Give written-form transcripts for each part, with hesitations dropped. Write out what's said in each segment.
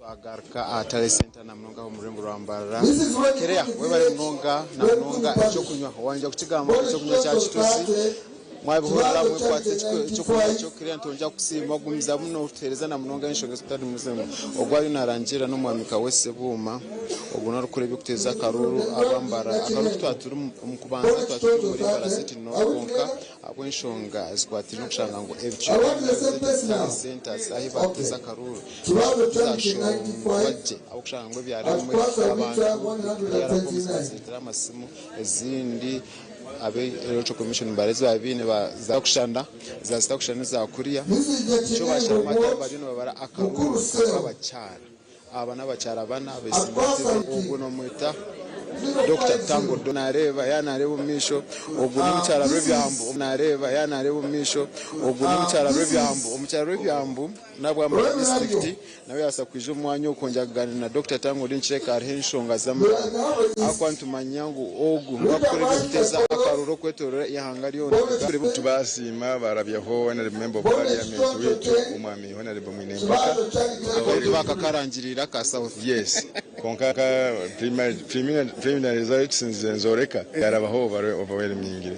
Twagaruka aha Tale Centre na munonga omu rurembo rwa Mbarara. Kereya webare munonga na munonga ekyokunywa wangya kukigamba ekyokunywa kya kituzi mwabihurira mwekwatse ekyokunywa ekyo Kereya nitwongya kukusiima gumizamu notuhereza na munonga enshonga ezikutari zimwe. Ogu ariyo narangirira nomwami Kaweesi Sebuuma ogu norikukora ebyokuteza akaruru aba Mbarara. Akaruru kutwaba turi omu kubanza twaba turi omuri Mbarara City North kwonka Ahabw'enshonga ezikwatiraine n'okushanga ngu ebicweka bimwe bize tally centres ahu baateza akaruuru tizashongwa gye ahabw'okushanga ngu ebyaro ebimwe abantu PRCOMs bazireetera amasimu ezindi abe Electoral Commission mbara ezi baaba baine zaakushushana zaaba zitakushushana n'eza kuriya nikyo baasharamu hati bariyo nibabara akaruuru ak'abakyara. Aba n'abakyara bana abesimbatire, ogwo nomweta Dokita Tango Dora nareeba yaaba nareeba omu maisho, ogwo n'omukyara Rwebyambu nareeba yaaba nareeba omu maisho, ogwo n'omukyara Rwebyambu. Omukyara Rwebyambu n'ahabwa Mbarara disiturikiti nawe yabaasa kwija omu mwanya ogu kwongyera kugaaniira na Dokita Tango Dora nikirabika hariho enshonga z'amaani ahabw'okuba nitumanya ngu ogu niwe arikukora eby'okuteeza akaruru okwetoorora eihanga ryona. Tubasiima barabyaho Honourable Member of Parliament waitu Omwami Honourable Mwine Mpaka. Ako bakakarangirira aka South. Yes kwonka preliminary results nze nzoreka yarabaho overwhelmingly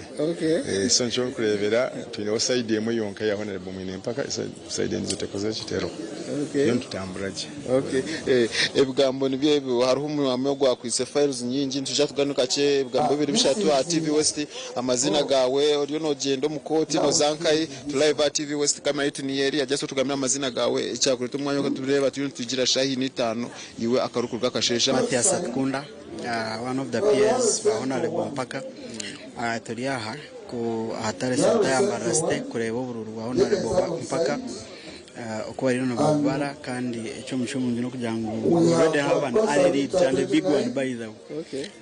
so nikyo orikurebera twineho side emwe yonka eya Honourable Mwine Mpaka side endijo tekozire ki teriho yo nitutambura gye. Ebigambo nibyo ebi hariho omwami ogwakwitse files nyingi nitwija tugaruke kakye ebigambo bibiri bishatu aha TV West amazina gawe oriyo nogyenda omu kooti noza nkahi. Turi live aha TV West camera yaitu niyo eri just otugambire amazina gawe ekyakureta omwanya ogu tureeba turiyo nitugira shaaha ina itaano iwe akaru kuruga akasheeshe. Mathias Atukunda, one of the PS ba Honarebo Mpaka, turi aha ku aha Tare Centre ya Mbarara City kureeba oburuuru bwa Honarebo Mpaka oku bariyo nibabubara kandi eky'omugisha omurungi n'okugira ngu we already have an early lead and a big one by the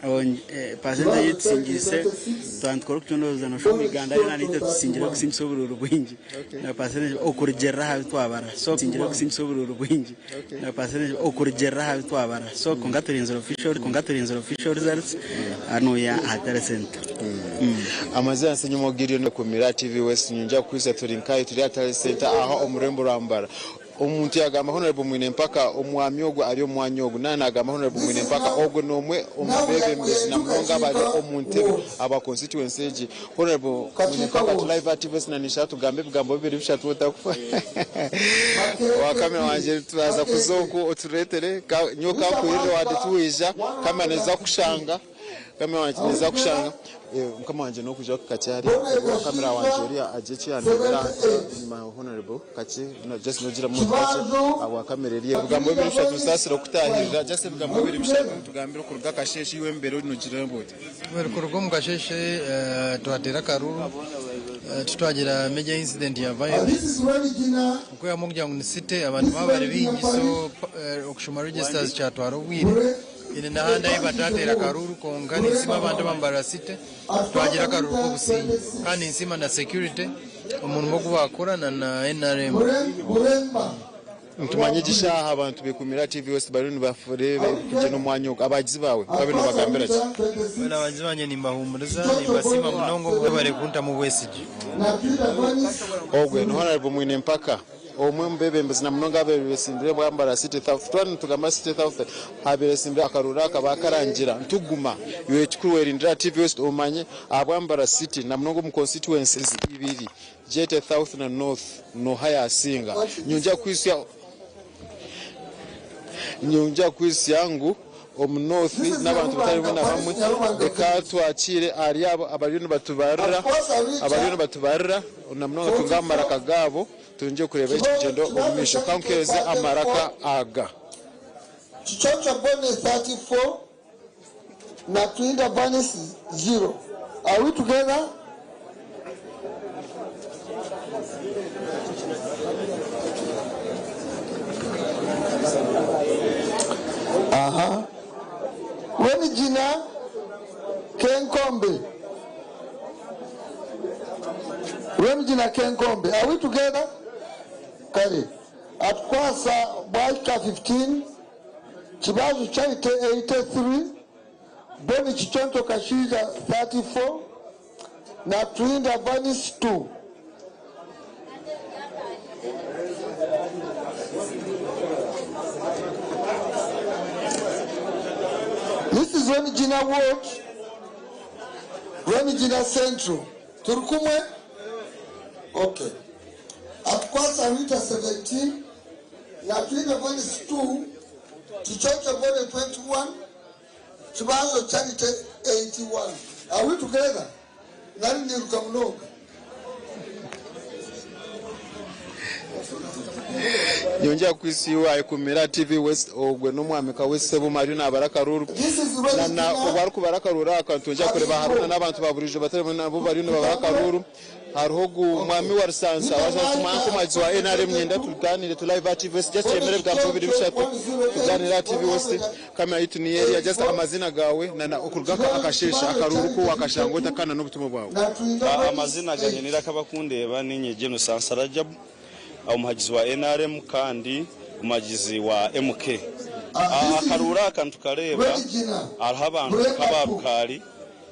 way. Percentage ei tusingiise twaba nitukora okucondooza nooshusha omu Uganda yoona niitwe tusingire okusingisa oburuuru bwingi na percentage okurugiirira aha bi twabara so tusingire okusingisa oburuuru bwingi na percentage okurugiirira aha bi twabara so kwonka turinzire official kwonka turinzire official results hanuya aha Tare Centre. Amazima nsi nyuma ogiriyo nokumira TV West nyinja kukwisa turi nkahi turi aha Tare Centre aha omu rurembo rwa Mbarara. Omuntu yagamba Honourable Mwine Mpaka omwami ogu ari omu mwanya ogu naaba nagamba Honourable Mwine Mpaka ogwo n'omwe omu bebembezi na munonga abari omu ntebe aba constituency egi. Honourable Mwine Mpaka ati live aha TV na ninshaba tugambe ebigambo bibiri bishatu otakufa. Owa camera wangye turaza kuza oku oturetere nyowe kankuhurire wadetuwija camera neza kukushanga. Mukama wangye ninza kushanga Mukama wangye nokwija kakye hariya owa camera wangye oriya agye eki yandebera enyima honourable kakye just nogira mu kakye ahabwa camera eriya ebigambo bibiri bishatu nsaasire kukutahirira just ebigambo bibiri bishatu tugambire okuruga akasheeshe iwe embera nogira ota. Well kuruga omu kasheeshe twateera akaruru titwagira major incident ya violence okwihamu okugira ngu ni city abantu baba bari baingi so okushoma registers kyatwara obwire. Haine n'ahandi ahu bataateera karuuru kwonka ninsiima abantu aba Mbarara City twagira akaruuru k'obusingye kandi ninsiima na security omurimo ogu baakora na na NRM. Nitumanya egi shaaha abantu bekumire aha TV West bariyo nibareeba ebirikugyenda omu mwanya ogu. Abagizi baawe okabaire nobagambira ki? Mbwenu abagizi bangye nimbahuumuriza, nimbasiima munonga obwo kuntamu obwesigye. Ogwe ni Honourable Mwine Mpaka. Omwe omu beebembezi na munonga ababaire betsimbire bwa Mbarara City South. Twaba nitugamba City South abaire betsimbire akaruuru aka baakarangira ntuguma. Iwe ekikuru werindire aha TV West omanye ahabwa Mbarara City na munonga omu constituencies ibiri gyete South na North noha yasinga. Nyongye kukwitsya Nyongye kukwitsya ngu omu North n'abantu batari bamwe na bamwe reka twakiire ahari abo abariyo nibatubarira abariyo nibatubarira na munonga tunge amaraka gaabo Tungye kureeba ekikugyenda omu maisho. Ka nkeeze amaraka aga. Kiconco Bonny 34 na Twinda Bernice 0 Are we together? Aha. Rwemigina Kenkombe. Rwemigina Kenkombe. Are we together? Kare. Atukwasa bwahika 15, Kibazu Charity 83, Bonny Kiconco Kashaija 34 na Turinda Bernice 2. is Rwemigina Ward, Rwemigina Central. Turi kumwe? Okay. Atukwasa Rita 17, Natwine Voice 2, Kichoncho Bone 21, Kibanzo Charity 81. Are we together? Nari niruka munonga. Nyongera kwisiiwa ayekumira TV West ogwe n'omwamika w'Essebuma ariyo nabara akaruru na na obu arikubara akaruru aka nitwongera kureeba hariho na n'abantu ba buriijo batari bamwe nabo bariyo nibabara akaruru hariho ogu mwami wa Rusansa waza wa NRM nyenda tuganire tu live aha TV West just yemere ebigambo bibiri bishatu tuganire aha TV West kamera yitu niyo eriya just amazina gawe na na okuruga akasheeshe akaruru ku wakashanga ota kandi na n'obutumwa bwawe. Amazina gangye n'eiraka abakundeeba niinye Gen Rusansa Rajab omuhagizi wa nrm kandi omuhagizi wa MK. Akaruuru aka nitukareeba hariho abantu nk'aba Rukaari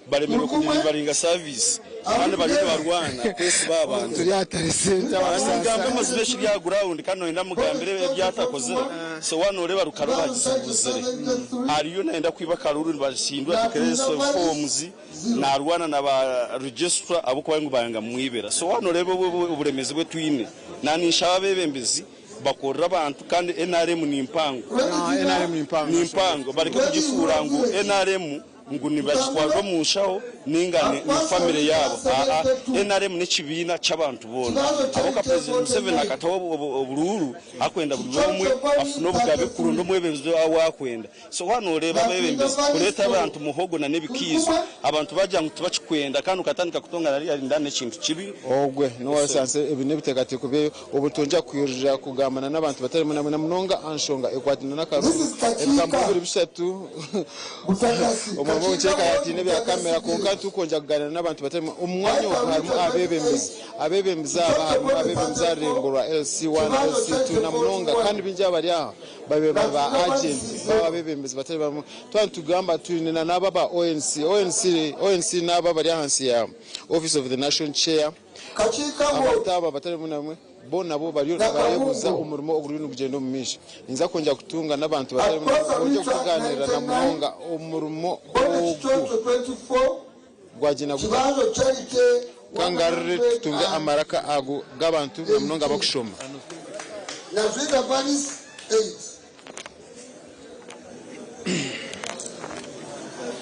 baremirwe kudirivaringa saviisi kandi bariyo nibarwana kwesiba aha bantu. Ningamba amazima ekiri aha gurawundi kandi noyenda mugambire ebi atakozire so waaba noreeba Rukaari obuhagizi bubuzire ariyo nayenda kwiba akaruuru nibahindura declaration forms Naarwana na ba registrar ahabw'okuba ngu baayanga kumwibira. So waaba nooreeba oburemeezi obu twine, na ninshaba abeebembezi bakorere abantu kandi nrm ni mpango. Ni mpango bareke kugifuura ngu nrm ngu nibagitwarira omu nshaho nainga ni famire yaabo. Aa, nrm n'ekibiina ky'abantu boona. Ahabw'okuba Purezidenti Museveni akataho oburuuru arikwenda buri omwe afune obugabe kuronda omwebembezi ou arikwenda. So waaba nooreeba abeebembezi kureeta abantu muhogo na n'ebikiizo, abantu baagira ngu tibakikwenda kandi okatandika kutongana hariya ndani n'ekintu kibi. Ogwe n'owasanse ebi n'ebiteekateeko bye obu nitwongera kwirira kugambana n'abantu batari bamwe na bamwe na munonga aha nshonga ekwataine n'akaruuru. Ebigambo bibiri bishatu omwami w'omukyeka yaatiina ebya kamera kwonka titukwongyera kugaaniira n'abantu batari bamwe. Omu mwanya ogu harimu abeebembezi. Abeebembezi aba harimu abeebembezi aha rurengo rwa LC1, LC2 na munonga kandi baingi abari aha babaire bari ba agenti baba abebembezi batari bamwe. Twaba nitugamba twine na n'aba aba ONC. ONC ONC n'aba abari ahansi ya Office of the National Chair. Abantu aba batari bamwe na bamwe bo nabo bariyo nibareebuza omurimo oguriyo nigugyenda omu maisho. Ninza kwongyera kutunga n'abantu batari bamwe na bamwe bongye kutugaanirira na munonga omurimo ogu gwagyenda guta. Ka ngarure tutunge amaraka ago g'abantu na munonga abakushoma.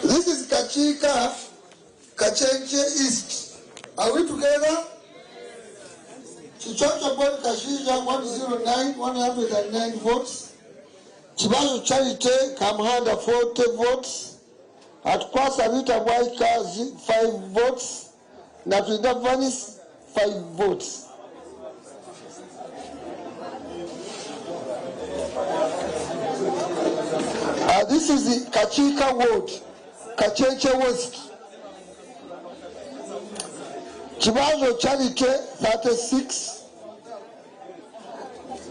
This is Kakiika Kachenche East. Are we together? Kiconco Bon Kashiija 109, 109 votes. Kibazo Charity Kamuhanda 40 votes. Atukwasa Rita Bwaika 5 votes. Natwinda Vanis 5 votes. This is the Kakiika Ward, Kachenche West. Kibazo Charity 36,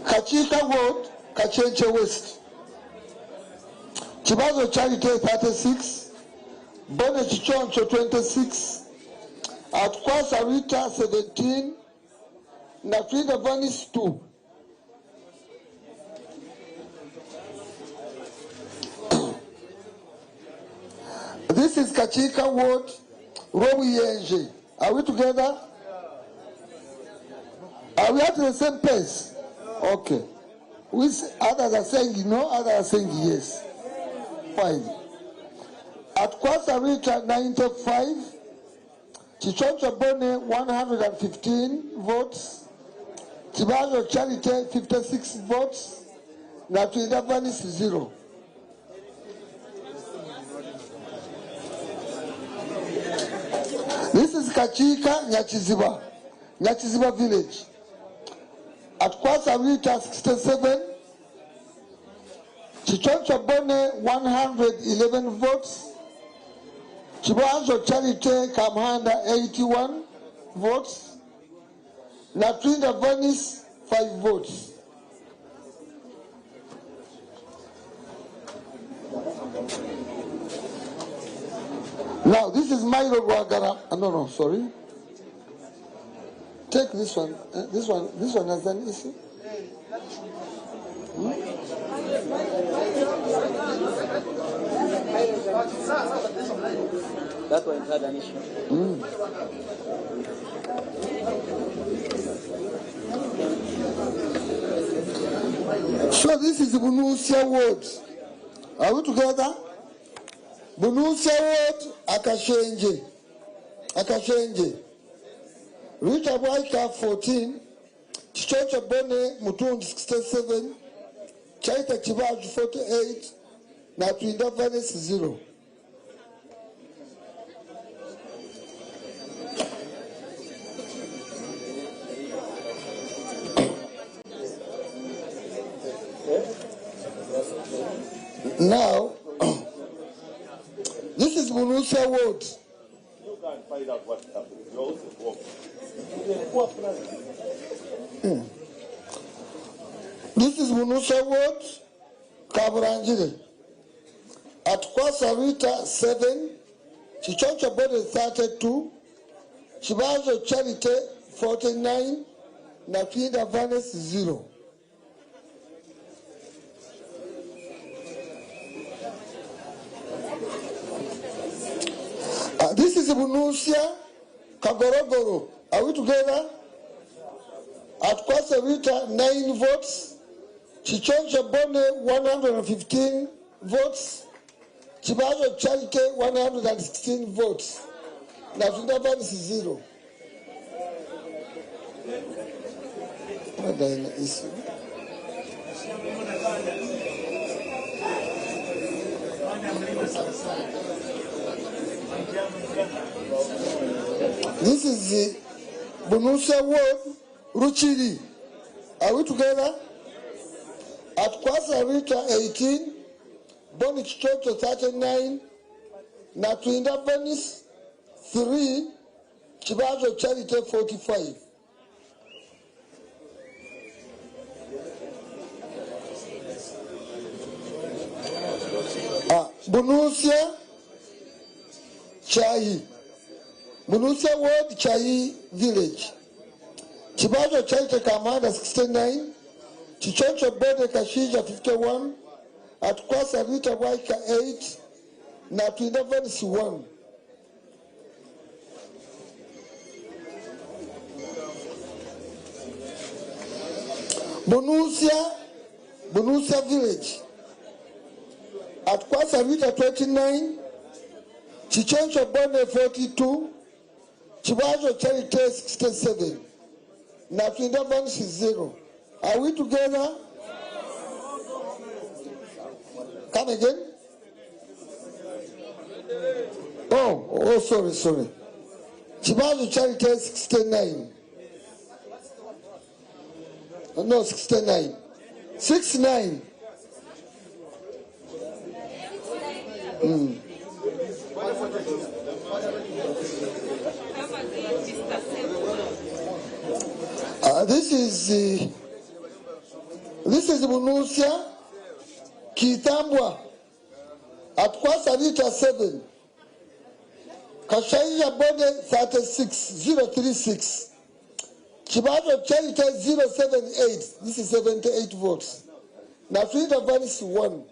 Kakiika Ward, Kachenche West. Kibazo Charity 36, Bone Kiconco 26, Atukwasa Rita 17, Natwinda Vanis 2. This is Kakiika Ward, Rwobuyenje. Are we together? Are we at the same pace? Okay. Which others are saying no, others are saying yes. Fine. Atukwasa Rita 95, Kiconco Bone 115 votes, Kibazo Charity 56 votes, Natwinda Vanis 0. This is Kakiika Nyakiziba, Nyakiziba village. Atukwasa Rita 67, Kiconco Bone 111 votes, Kibazo Charity Kamuhanda 81 votes, Natwinda Vanis 5 votes. Now, this is Milo Rwagara. No, no, sorry. Take this one. This one. This one has an issue. That one had an issue. So this is Bunusia Ward. Are we together? Bunusia Ward, Akashenje. Akashenje. Rita Bwaika 14, Chichocho Bone Mutungi 67, Chaita Chibaju 48, Natwinda Vanes 0. Now, this is Bunusia Ward. You can find out what happened. You're also poor. This is Munusa Ward, Kaburanjire. At Kwasa Rita 7, Chichocho Bode 32, Chibazo Charity 49, Nafinda Vanes 0. This is Bunusia Kagorogoro. Are we together? At Kwasa Rita, 9 votes. Chichoncha Bone, 115 votes. Chibazo Charity, 116 votes. Nafinda Vanes 0. What the issue? This is the Bunusa Ward, Ruchiri. Are we together? At Kwasa Rita 18, Boni Chichocho 39, Natwinda Venice 3, Chibazo Charity 45. Bunusia Chai. Bunusia Ward, Chai Village. Chibazo Charity Kamanda 69, Chichocho Bode Kashija 51, at Kwasa Rita Waika 8, Natwinda Venice 1. Bunusia, Bunusia Village. At Kwasa Rita 29, Chichoncho Bone 42, Chibazo Charity 67, Natwinda Vanish 0. Are we together? Come again? Oh, sorry, sorry. Chibazo Charity 69. No, 69. 69. This is this is Bunusia Kitambwa at Kwasa Rita 7, Kashaija Bode 36036, Chibazo Charity 078. This is 78 votes. Natwinda Vanis 1.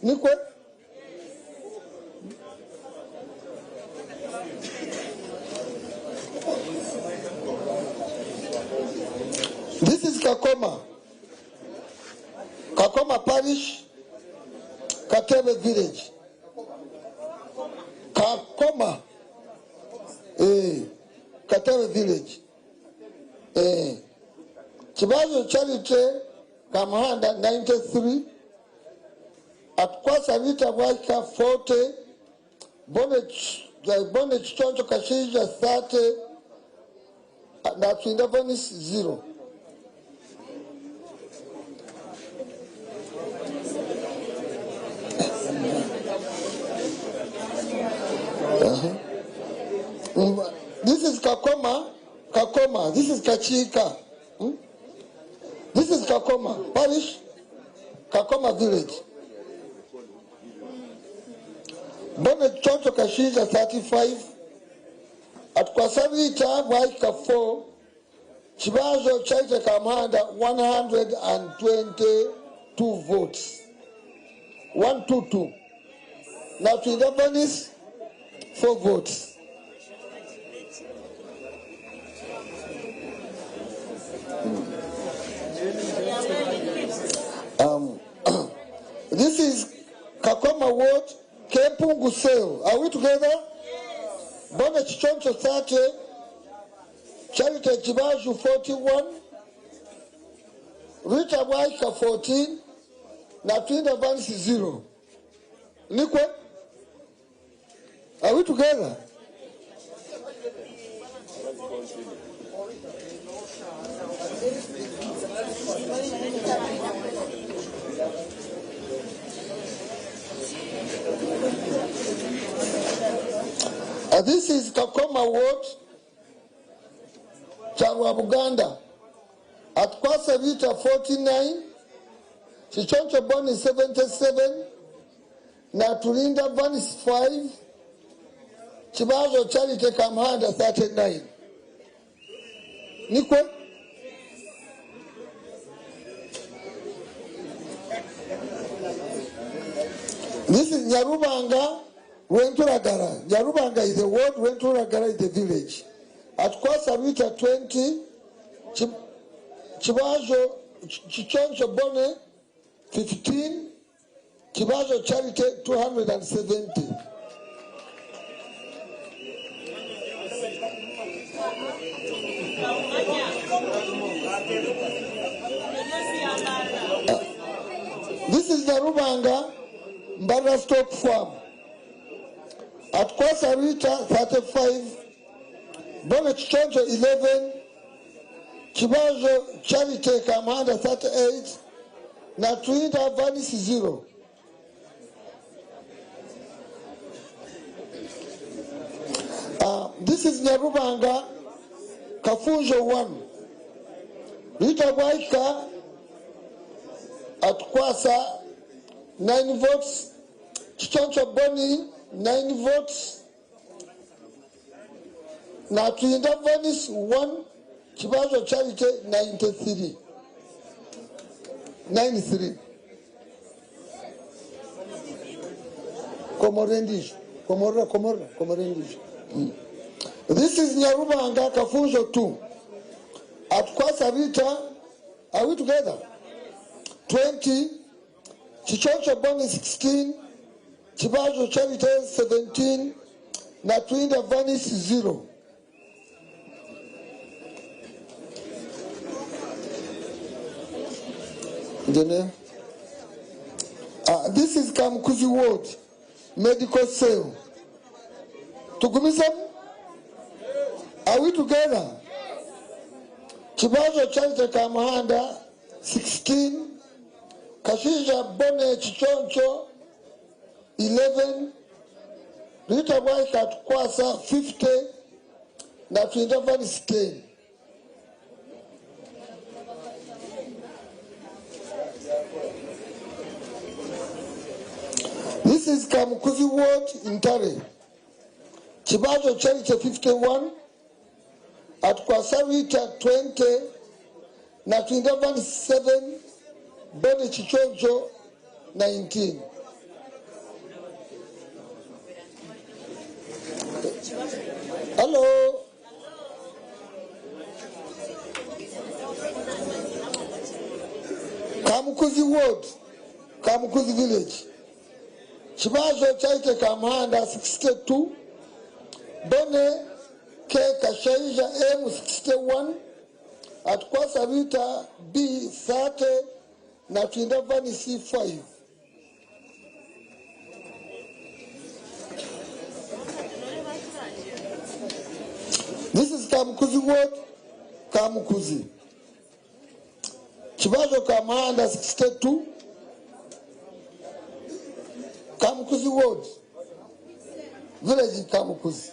Nikwe? This is Kakoma. Kakoma Parish, Katebe Village. Kakoma. Katebe Village. Chibazo Charity, Kamuhanda 93. At Kwasa Rita Waika 40. Bone Chichoncho Kashija 30. Natwinda Vanis 0. This is Kakoma, Kakoma. This is Kachika. This is Kakoma Parish, Kakoma Village. Bone Chocho Kashiza 35. At Kwasavita Waika 4. Chibazo Chaita Kamanda 122 votes. 122. Now to Vanis 4 votes. This is Kakoma Ward, Kempungu Cell. Are we together? Yes. Bone Chichoncho 30, Charity Chibaju 41, Rita Waika 14, Natwinda Vance 0. Nikwe? Are we together? This is Kakoma Ward, Charwa Buganda. At Kwasa Vita 49, Chichoncho Boni 77, Natulinda Vanis 5, Chibazo Charity Kamhanda 39. Nikwe? This is Nyarubanga, Rwenturagara. Nyarubanga is the ward, Rwenturagara is the village. At Kwasa Vita 20, Chibazo Chichoncho Bone 15, Chibazo Charity 270. This is Nyarubanga Mbara Stock Farm. At Kwasa Rita 35, Bone Chichoncho 11, Chibazo Charity Kamhanda 38, Natwinda Vanis 0. This is Nyarubanga Kafunjo 1. Rita Waika at Kwasa 9 votes, Chichoncho Boni 9 votes, Natwinda Vanis 1, Chibazo Charity 93. 93. Komorendisho. Komorra, Komorra, Komorendisho. This is Nyarubanga Kafunjo 2. At Kwasa Rita, are we together? 20, Chichoncho Boni 16, Chibazo Charity 17, Natwinda Vanis 0. This is Kamukuzi Ward, Medical Cell. Tugumisem? Are we together? Chibazo Charity Kamhanda 16, Kashisha Bone Chichoncho 11, Rita Waika Kwasa 50, Natwinda Vanis 10. This is Kamukuzi Ward in Tare. Chibazo Charity 51, at Kwasarita 20, Natwinda 7, Bone Chichoncho 19. Hello. Kamukuzi Ward, Kamukuzi Village. Chibazo Charity Kamhanda 62, Bone K Kashaija M 61, at Kwasarita B 30, Natwinda Vani C5. This is Kamukuzi Ward, Kamukuzi. Chibazo Kamhanda 62, Kamukuzi Ward, Village Kamukuzi.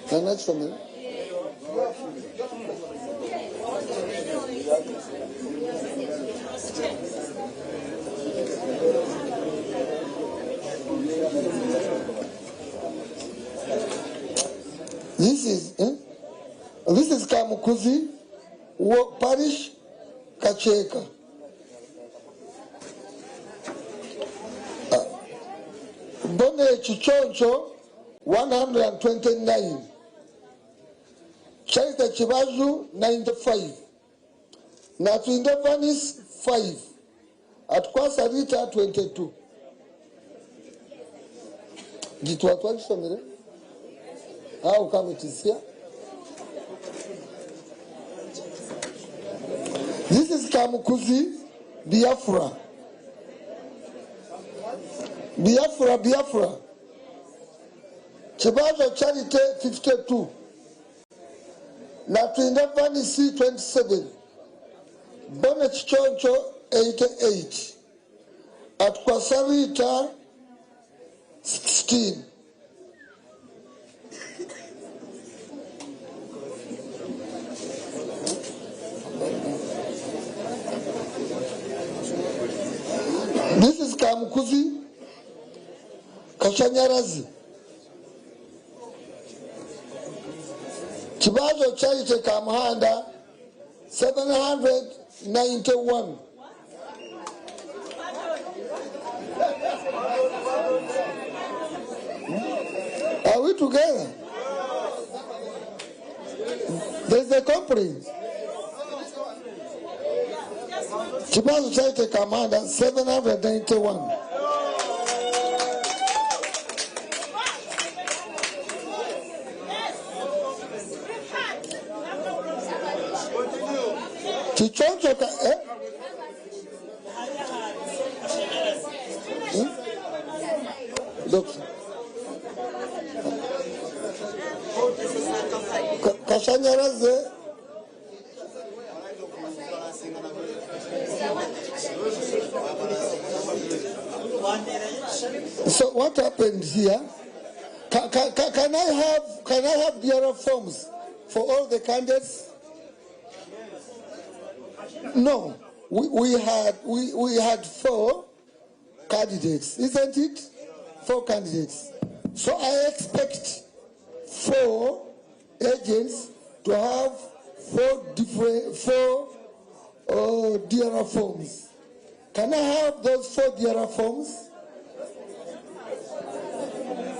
The next one. This is this is Kamukuzi Parish, Kacheka. Bonne Kiconco 129, Charity Kibazu 95, Natwinde Vanis 5, Atukwasa Rita 22. Gitwa twakisomere? How come it is here? This is Kamukuzi, Biafra. Biafra, Biafra. Kibazo Charity 52. Natwinde Vanisi 27. Bonnet Choncho 88. Atukwasa 16. This is Kamukuzi Kashanyarazi. Kibazo Charity Kamuhanda 791. Are we together? There's a complaint. Kibazo Charity Kamuhanda 791. Kichoncho ka, eh? Hmm? Doctor. Kashanyaraze. So what happened here? Can I have the other forms for all the candidates? No, we had 4 candidates, isn't it? 4 candidates. So I expect 4 agents to have 4 different DRR forms. Can I have those 4 DRR forms?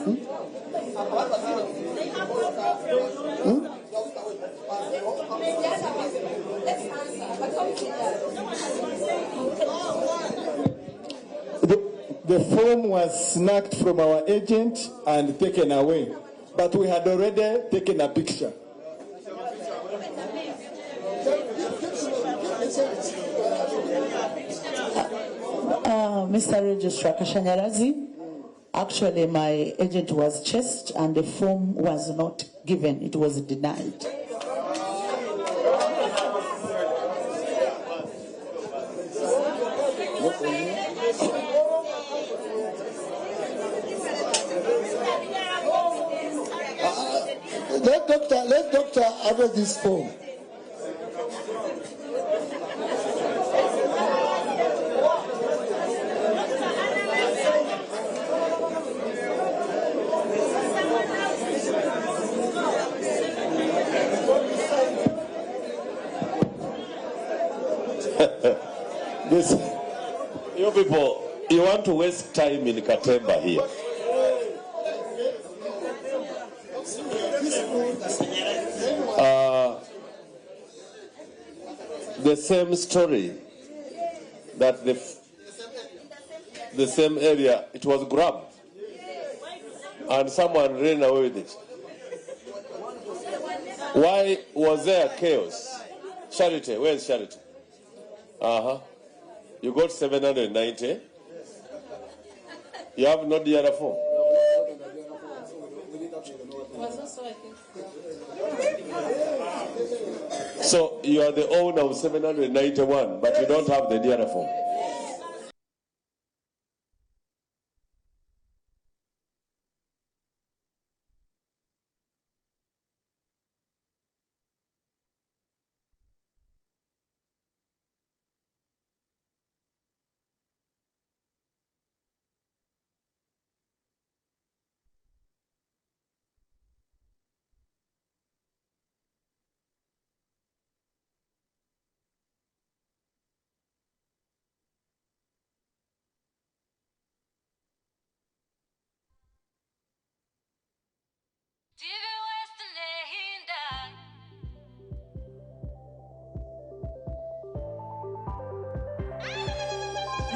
Hmm? The form was snacked from our agent and taken away, but we had already taken a picture. Mr. Registrar Kashanyarazi, actually my agent was chased and the form was not given. It was denied. Let doctor address this form. This, you people, you want to waste time in Katemba here. The same story that the same area, it was grabbed and someone ran away with it. Why was there chaos? Charity, where is Charity? Uh-huh. You got 790. You have no DRR form. So you are the owner of 791, but you don't have the DRR form.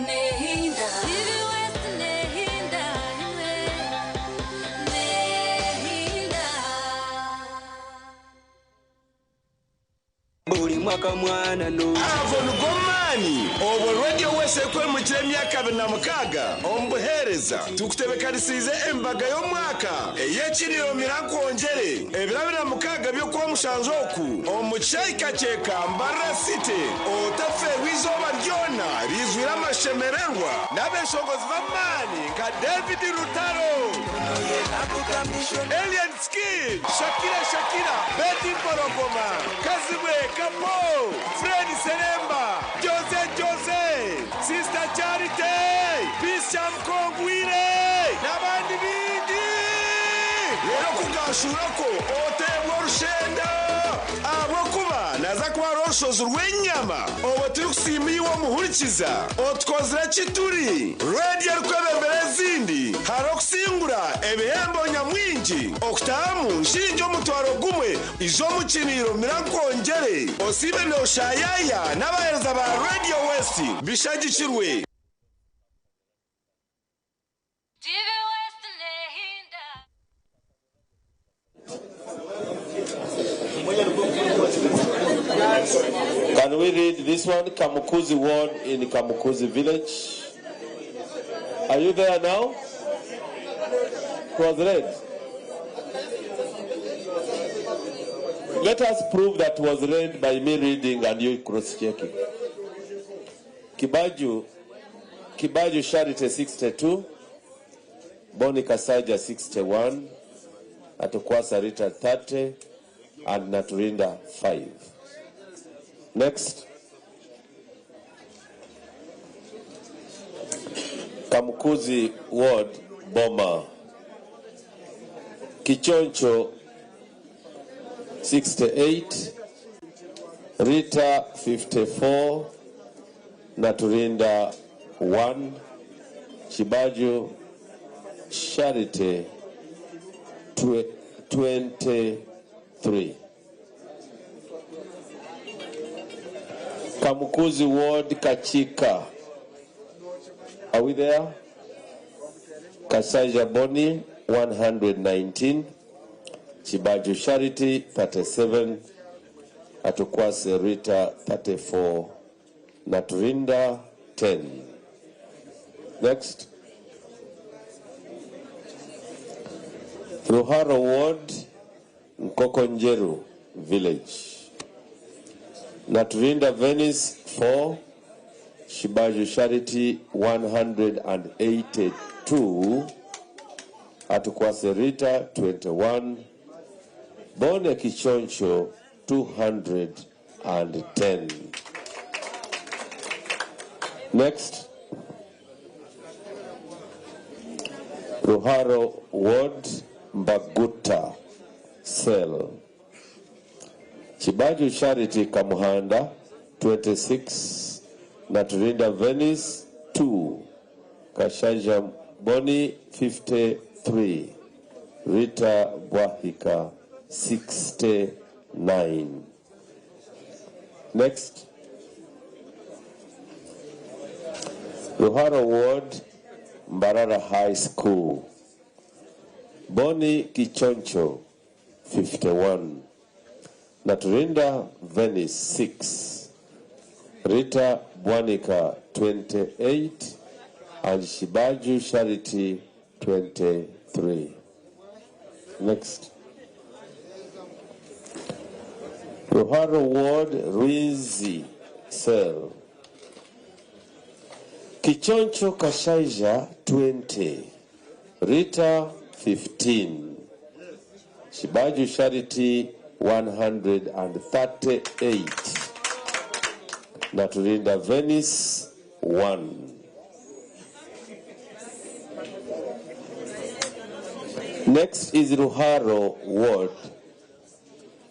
Nehinda. TV West Nehinda. Imwe. Nehinda. Buli mwaka mwana no. Ago nigo maani obwo Radio West ekwemukira emyaka 26 omu buheereza. Tukutebekanisiize embaga y'omwaka ey'ekiriro Mirankwongyere ebiro 26 by'Okwomushanju oku omu Kyahika Mbarara City. Otafeerwa eizooba ryona riizwire amashemererwa n'abeshongozi b'amaani nka David Rutaro, Alien Skin, Shakira Shakira, Betty Mporogoma, Kazibwe Kapo, Fred Seremba, Jose Jose, Sister Charity, Peace Chamkongwire n'abandi bingi. Rero kugashurako oteebwa orushenda ahabw'okuba naza kuba hariho orushozi rw'enyama. Obwo turikusiima iwe omuhurikiza otukozire ki turi rediyo erikwebembera ezindi. Hariho okusingura ebihembo nyamwingi okutahamu nshingi 10,000 ija omu kiriiro Mirankwongyere osiibe nooshayaya n'abaheereza ba Radio West bishagikirwe. TV West Nehinda. Can we read this one? Kamukuzi Ward in Kamukuzi Village. Are you there now? It was read. Let us prove that was read by me reading and you cross-checking. Kibaju Charity 62, Boni Kasaja 61, Atukwasa Rita 30, and Naturinda 5. Next. Kamukuzi Ward, Boma. Kichoncho 68, Rita 54, Naturinda 1, Chibaju Charity 23. Kamukuzi Ward, Kachika. Are we there? Kasaija Boni, 119. Chibaju Charity, 37. Atukwase Rita, 34. Naturinda, 10. Next. Ruharo Ward, Nkokonjeru Village. Naturinda Venice, 4. Shibaju Charity, 182. Atukwase Rita, 21. Bone Kichoncho, 210. Next. Ruharo Ward, Mbaguta Cell. Chibaju Charity Kamuhanda, 26. Naturinda Venice, 2. Kashaja Boni, 53. Rita Bwahika, 69. Next. Ruharo Ward, Mbarara High School. Boni Kichoncho, 51. Naturinda Venice, 6. Rita Bwanika, 28. And Shibaju Charity, 23. Next. Ruharo Ward, Ruizi Cell. Kichoncho Kashaija, 20. Rita, 15. Shibaju Charity, 138. Naturinda Venice, 1. Next is Ruharo Ward,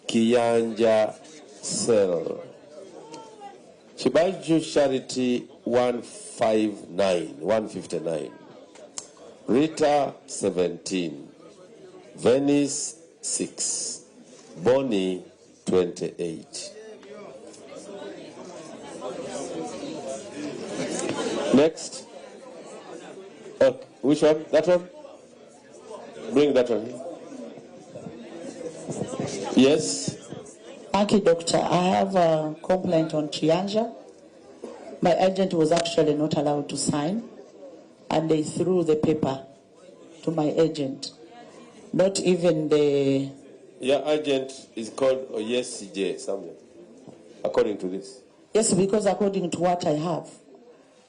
Kiyanja Cell. Shibaju Charity, 159. Rita, 17. Venice, 6. Bonnie, 28. Next. Okay. Which one? That one? Bring that one. Yes. Thank you, Doctor. I have a complaint on Chianja. My agent was actually not allowed to sign, and they threw the paper to my agent. Not even the. Your agent is called Oyesije Samuel, according to this. Yes, because according to what I have,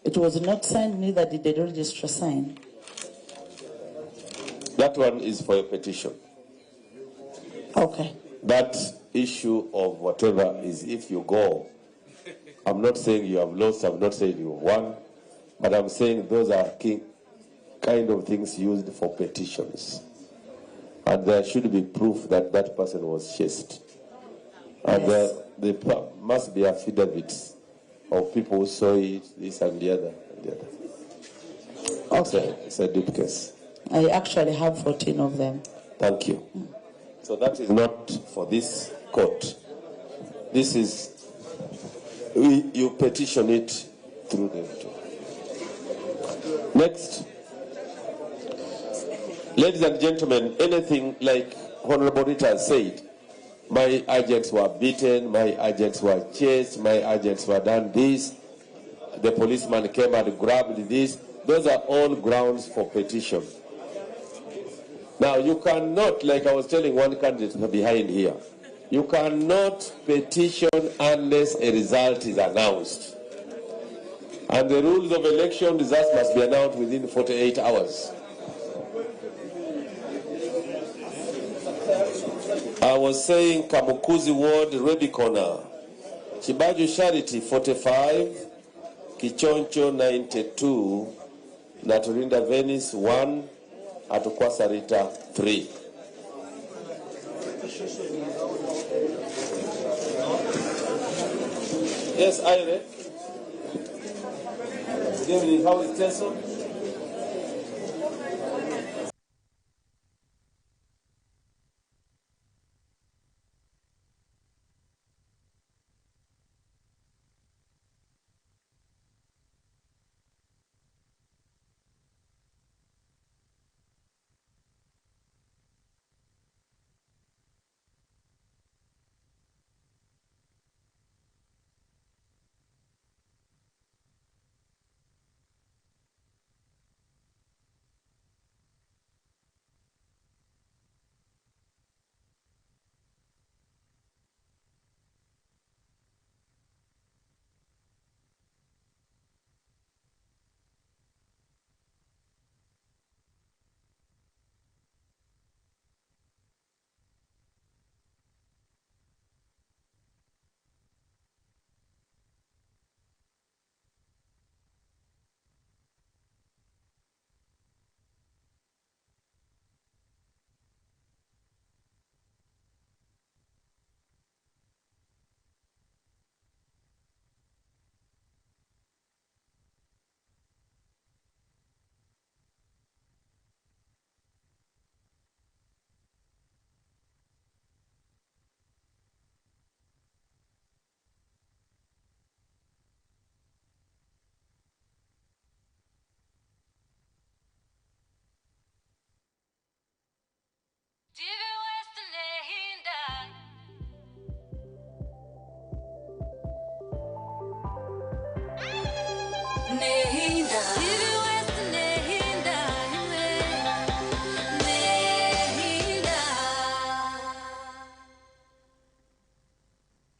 it was not signed, neither did the registrar sign. That one is for your petition. Okay. That issue of whatever is if you go, I'm not saying you have lost, I'm not saying you won, but I'm saying those are kind of things used for petitions. And there should be proof that that person was chased. And Yes. there must be affidavits of people who saw it, this and the other. And the other. Okay. It's a deep case. I actually have 14 of them. Thank you. So that is not for this court. This is, you petition it through them. Next. Ladies and gentlemen, anything like Honorable Rita has said, my agents were beaten, my agents were chased, my agents were done this, the policeman came and grabbed this. Those are all grounds for petition. Now, you cannot, like I was telling one candidate behind here, you cannot petition unless a result is announced. And the rules of election results must be announced within 48 hours. I was saying Kamukuzi Ward, Rubicona, Chibaju Charity 45, Kichoncho 92, Naturinda Venice 1, Atukwasa Rita 3. Yes, Ire. Good evening. How is Teso?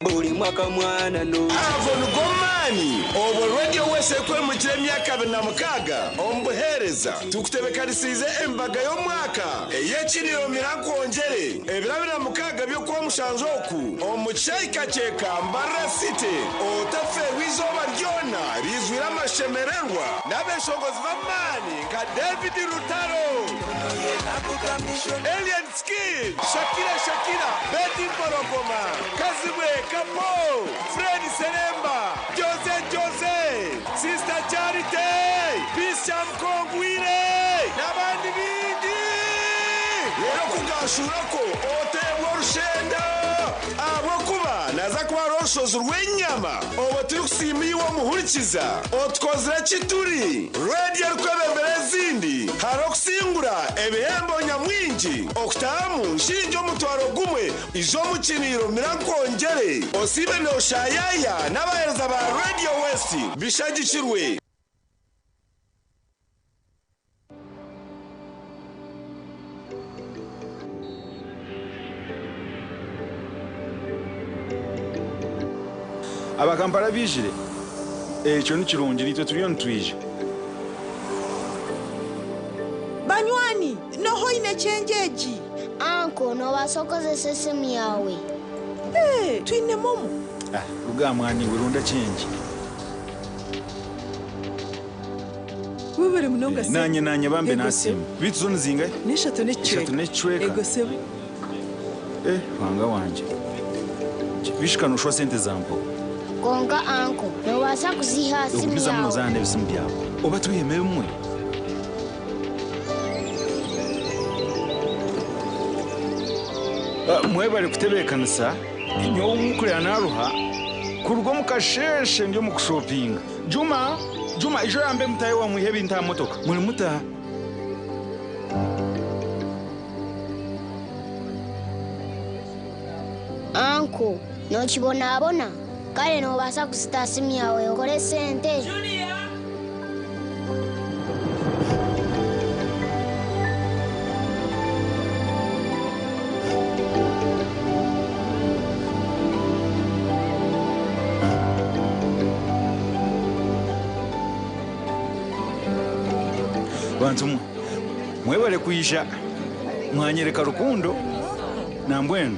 Buli mwaka mwana no. Avo nigomani obwo Radio West ekwemukira emyaka 26 omubuheereza tukutebekanisize embaga y'omwaka ey'ekiriro mirakwongyere ebiro 26 by'okwomushanju oku omu kyeka Mbarara City otaferwa izooba ryona rizwire amashemererwa n'abeshongozi b'amaani nka David Rutaro, Alien Skin, Shakira Shakira, Betty Mporogoma, Kazibwe Kapo, Fred Seremba, Jose Jose, Sister Charity, Peace Mkongwire n'abandi bingi. Rero kugashurako oteebwa orushenda ahabw'okuba naza kuba hariho orushozi rw'enyama. Obwo turikusiima iwe omuhurikiza otukozire ki turi radiyo erikwebembera ezindi. Hariho okusingura ebihembo nyamwingi okutahamu nshingi 1000 ija omu kiniiro mira nkwongyere osiibe nooshayaya n'abaheereza ba Radio West bishagikirwe. Abakampala baijire? Ekyo ni kirungi, naitwe turiyo nitwija. Banywani, noha oine kyengi egi? Anko, noobaasa kukozesa esimu yaawe. Ee, twine momo. Ah, ruga aha mwana iwe, ronda kyengi. Webare munonga sebo. Naanye naanye bambe Ego nasiima. sebo. Beitu zo nizingahi? N'eshatu n'ekicweka. Ishatu n'ekicweka. Ego sebo. Eh, Ruhanga wangye. Bishika nooshwa sente zampa. Kwonka anko, noobaasa kuziiha aha simu Ogumizamu yaawe. noozaana n'ebisimu byawe. Oba twihemu ebimwe. Ah, Mwebare kutebeekanisa. Nyowe omukurira naaruha kuruga omu kasheeshe ndi omu kushopinga. Juma, Juma, ijo oyambe mutaahi waawe mwihe ebintu aha motoka. Muri muta? Anko, nookibonabona? Kare noobaasa kuzita aha simu yaawe okore sente. Bantu mwe, mwebare kwija mwanyereka rukundo nambwenu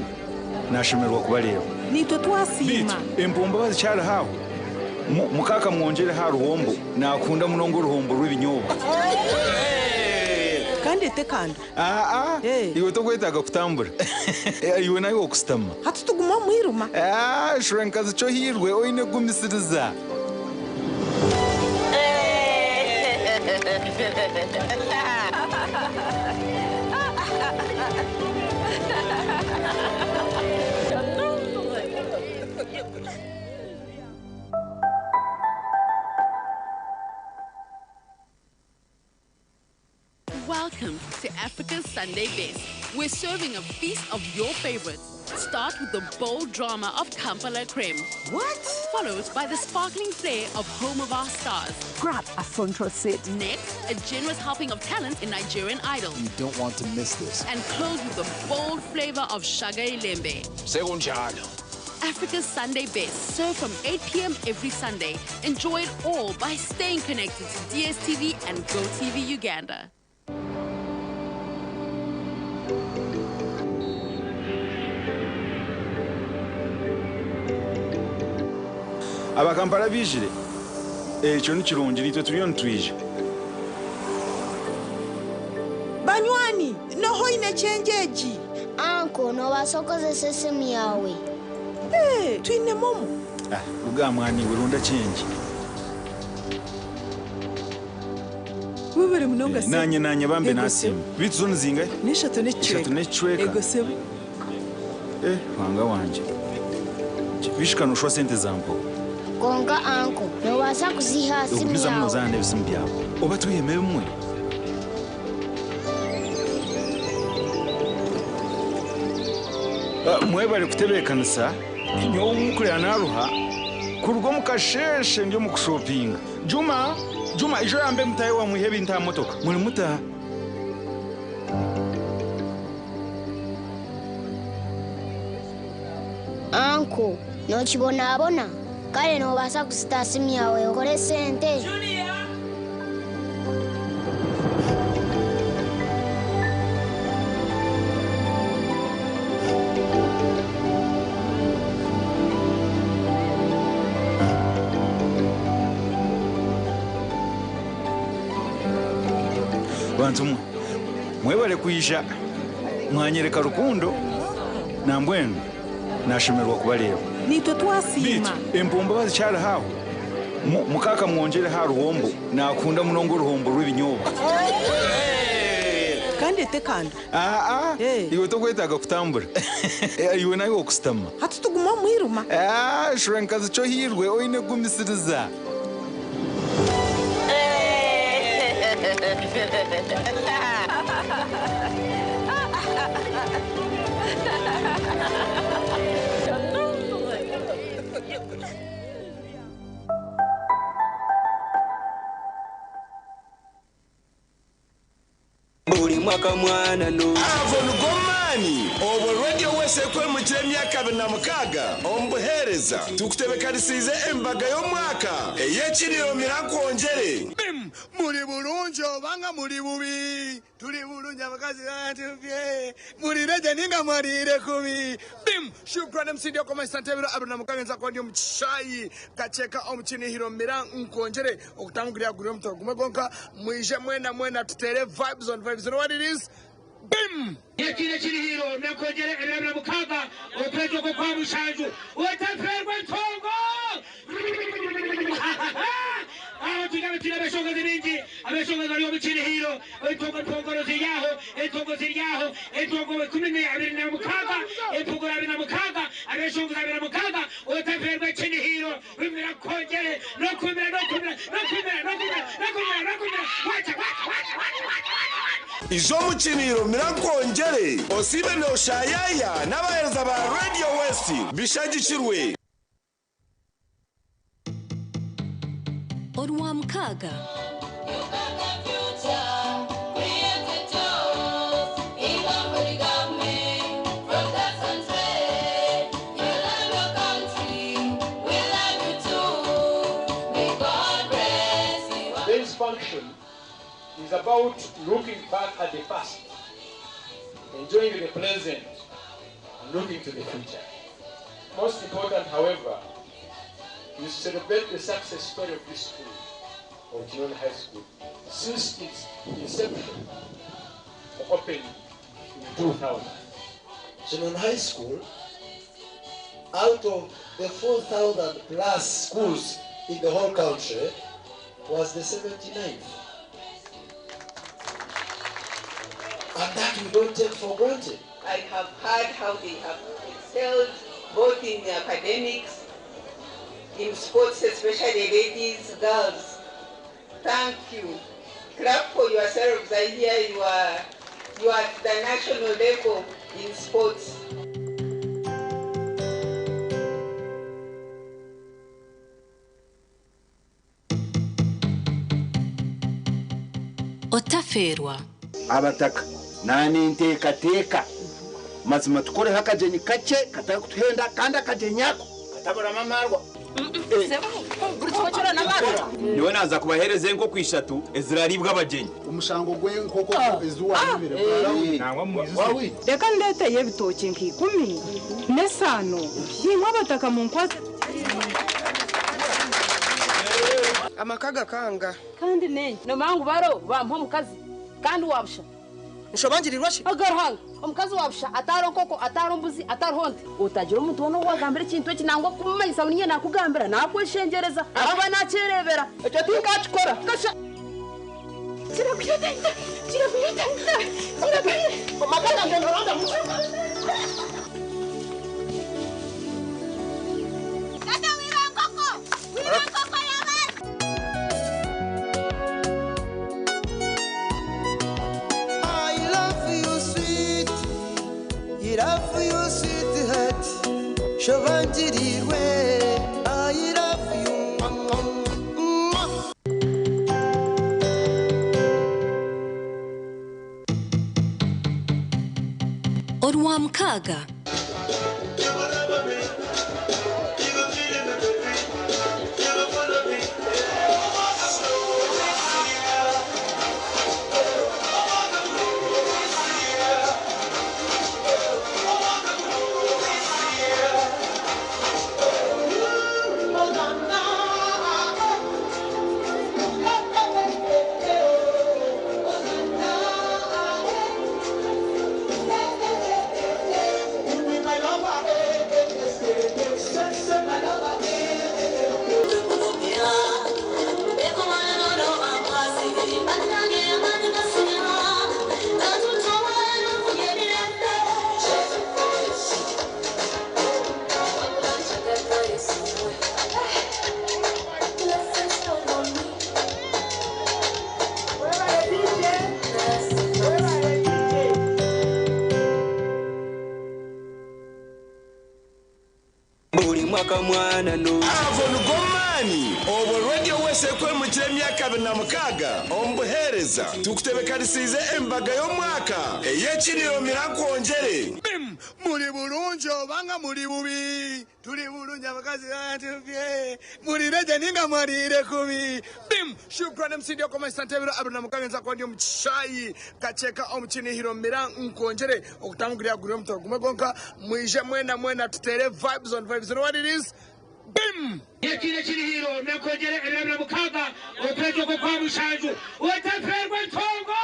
nashemererwa kubareeba. Naitwe twasiima. Beitu empombo bazikyariho aho? Mukaaka mwongyere aha ruhombo, nakunda munonga oruhombo rw'ebinyobwa. Kandi etekando. Aa, iwe tokwetaaga kutambura. Iwe nawe okusitama. Hati tuguma omu mwirima. Shura nkazi kyohirwe oine kugumisiriza. Welcome to Africa's Sunday Best. We're serving a feast of your favorites. Start with the bold drama of Kampala Creme. What? Followed by the sparkling flair of Home of Our Stars. Grab a front row seat. Next, a generous helping of talent in Nigerian Idol. You don't want to miss this. And close with the bold flavor of Shaga Ilembe. Sekunjalo. Africa's Sunday Best, served from 8 p.m. every Sunday. Enjoy it all by staying connected to DSTV and GoTV Uganda. Abakampala baijire? Ekyo ni kirungi, naitwe turiyo nitwija. Banywani, noha oine kyengi egi? Anko, noobaasa kukozesa esimu yaawe. Ee, twine momo. Ah, ruga aha mwana iwe, ronda kyengi. Webare munonga sebo. Naanye naanye bambe Ego nasiima. sebo. Beitu zo nizingahi? N'eshatu n'ekicweka. Ishatu n'ekicweka. Ego sebo. Eh, Ruhanga wangye. Bishika nooshwa sente zampa. Kwonka anko, noobaasa kuziiha aha simu Ogumizamu yaawe. noozaana n'ebisimu byawe. Oba twihemu ebimwe. Ah, Mwebare kutebeekanisa. Nyowe omukurira naaruha kuruga omu kasheeshe ndi omu kushopinga. Juma, Juma, ijo oyambe mutaahi waawe mwihe ebintu aha motoka. Muri muta? Anko, nookibonabona? Kare noobaasa kuzita aha simu yaawe okore sente. Bantu mwe, mwebare kwija mwanyereka rukundo nambwenu nashemererwa kubareeba. Naitwe twasiima. Beitu empombo bazikyariho aho? Mukaaka mwongyere aha ruhombo, nakunda munonga oruhombo rw'ebinyobwa. Kandi kando. Aa, iwe tokwetaaga kutambura. Iwe nawe okusitama. Hati tuguma omwiruma. Shura nkazi kyo hirwe oine kugumisiriza. Buli mwaka mwana no. Avo nigo maani obwo Radio West ekwemukira emyaka 26 omu buheereza tukutebekanisiize embaga y'omwaka ey'ekiriro mirakwongyere. Muli bulungi obanga muli bubi, tuli bulungi abakazi batuvye, mulire ninga mwalire kubi. Bim! Shukrani msindi okomesa ntebero 26 nza kwa omuchishayi kacheka omuchinihiro mira nkonjere okutangurira guri omutoro gumwe gonka mwije mwena mwena tutere vibes on vibes. You know what it is? Bim! Ekiro kirihiro nakongere 26 okwezi okwo kwa 7 otaferwa entongo. Aho tugabe turi abashongozi bingi, abashongozi bari omu kirihiro, entongo ntongoro ziryaho, entongo ziryaho, entongo 26, empogoro 26, abashongozi 26, otaferwa kinihiro, bimira kongere, nokumira, nokumira, nokumira, nokumira, nokumira, nokumira, wacha, wacha, wacha, wacha, wacha, wacha. Ijo mukiniro mirakwongyere osibe noshayaya n'abahereza ba Radio West bishagikirwe. Orwamkaga. Today's function is about looking back at the past, enjoying the present, and looking to the future. Most important, however, is to celebrate the success story of this school, of Kinoni High School, since its inception, opened in 2000. Kinoni High School, out of the 4,000 plus schools in the whole country, was the 79th. And that we don't take for granted. I have heard how they have excelled both in academics, in sports, especially ladies, girls. Thank you. Clap for yourselves. I hear you are at the national level in sports. Otaferwa. Abataka nani nteekateeka mazima tukoreho akagenyi kakye katakutuhenda kandi akagenyi ako kataburamo amarwa. Niwe naza kubahereza enkoko 3 eziraribwa abagenyi. Omushango gw'enkoko eziwahibire. Reka ndeeteye ebitoki nka 10 n'esaano nimwe abataka mu nkwase. Amaka gakanga kandi nengi nomangu baro bampa omukazi kandi wabusha nshobangirirwa shi agaruhanga omukazi wabusha ataro nkoko ataro mbuzi ataro nte utagira omuntu wono wagambira ekintu eki nangwa kumumanyisa ninye nakugambira nakweshengereza akuba nakyerebera ekyo tinkakikora kasha kirakwita kirakwita kirakwita amaka gange noranda. Tata wiba nkoko wiba nkoko y'abantu. I love you sweet, I love you sweetheart, shobangirirwe. I love you. Mwah. Orwamkaga. Buli mwaka mwana no. Ago nigo maani obwo Radio West ekwemukira emyaka 26 omu buheereza tukutebekanisiize embaga y'omwaka ey'ekiriro mirankwongyere. Bim! Muli bulungi obanga muli bubi, tuli bulungi abakazi batubye, mulire gye ninga mwalire kubi. Bim! Shukran MC Ndio koma santebiro abina mukagenza kwa ndio mchishayi kacheka omukinihiro mira nkonjere okutangurira guri omutoro gumwe gonka mwije mwena mwena tutere vibes on vibes. You know what it is? Bim! Ekiro kirihiro nakwongere 26 okwezi okwo kwa 7 otaferwa ntongo.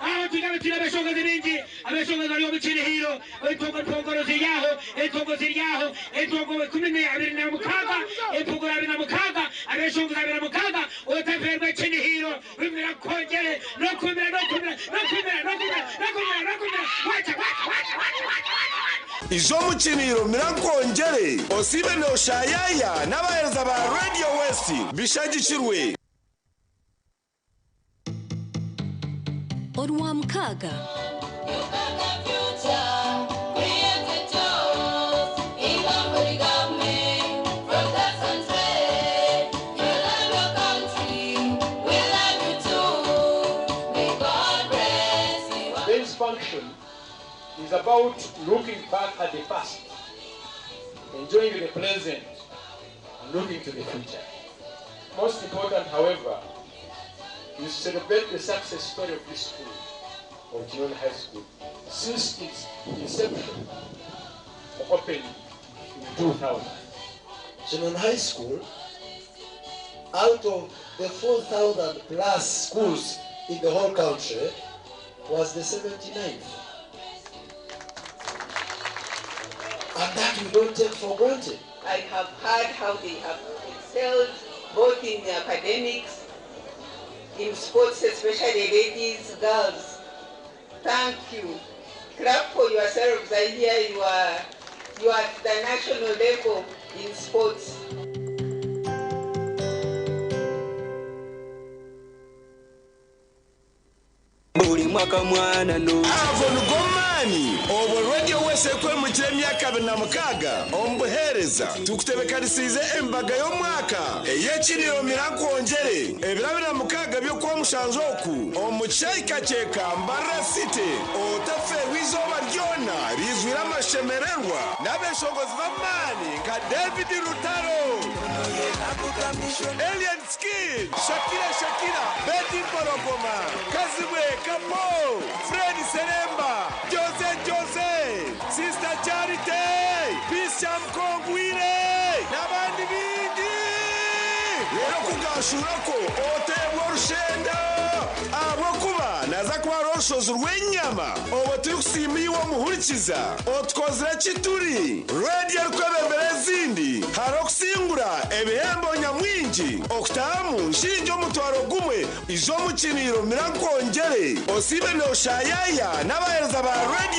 Aho tugabe turi abashongozi bingi, abashongozi bari omu kirihiro, entongo mpongoro ziri aho, entongo ziri aho, entongo 26, empogoro 26, abashongozi 26, otaferwa kinihiro, bimira kongere, nokumira, nokumira, nokumira, nokumira, nokumira, nokumira, wacha, wacha, wacha, wacha, wacha, wacha. Izo mukiniro mirankwongyere osibe noshayaya n'abaheereza ba Radio West bishagikirwe. Orwa 6. Today's function is about looking back at the past, enjoying the present, and looking to the future. Most important, however, is to celebrate the success story of this school, of Chinoni High School, since its inception, opened in 2000. Chinoni High School, out of the 4,000 plus schools in the whole country, was the 79th. And that we don't take for granted. I have heard how they have excelled both in academics, in sports, especially ladies, girls. Thank you. Clap for yourselves. I hear you are at the national level in sports. Buli mwaka mwana no. Ago nigo maani obwo Radio West ekwemukira emyaka 26 omu buheereza tukutebekanisiize embaga y'omwaka ey'ekiriro mirankwongyere ebiro 26 by'okwa 7 oku omu kishayi Kakyeka Mbarara City otaferwa izooba ryona rizwire amashemererwa n'abeshongozi b'amaani nka David Rutaro, Alien Skin, Shakira Shakira, Betty Mporogoma, Kazibwe Kapo, Fred Seremba, Jose Jose, Sister Charity, Peace Mkongwire n'abandi bingi. Rero kugashura ko otebwa orushenda ahabwokuba naza kuba ari orushozi rw'enyama obwo turi kusiima iwe omuhurikiza otukozire kituri rediyo erikwebembera ezindi hari okusingura ebihembo nyamwingi okutahamu nshingi 1,000 izo omukiniro mirankwongyere osibe noshayaya n'abaheereza ba rediyo.